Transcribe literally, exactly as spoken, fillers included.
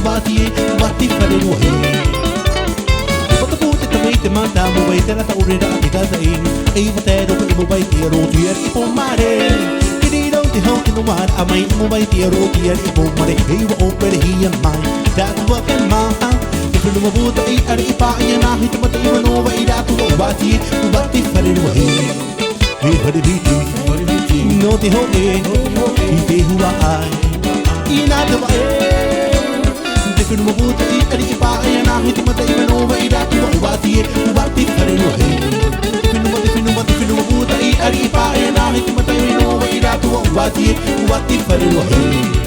Vati e, vati fare roa e. Te pātapū te tamaiti mata, mau vai te rata ʻore rā te tātaʻi. E i vata e roto i mau vai te aro, te ariʻi pō mare. Te reira o te hau te noa raʻa mai, mau vai te aro, te ariʻi pō mare. E i vā ʻōperehia mai, rātou ake maha. Te fenua Buta i ariʻi paʻi ana, hei te mata i manaʻo i rātou, vati e, vati fare roa e. E fare piti, nō te hōʻē, i te huaʻai. Inā te vaʻe, te fenua Buta i ariʻi paʻi ana, hei te mata i manaʻo i rātou, vati e, vati fare roa e. Te fenua, te fenua, te fenua Buta i ariʻi paʻi ana, hei te mata i manaʻo i rātou, vati e, vati fare roa e.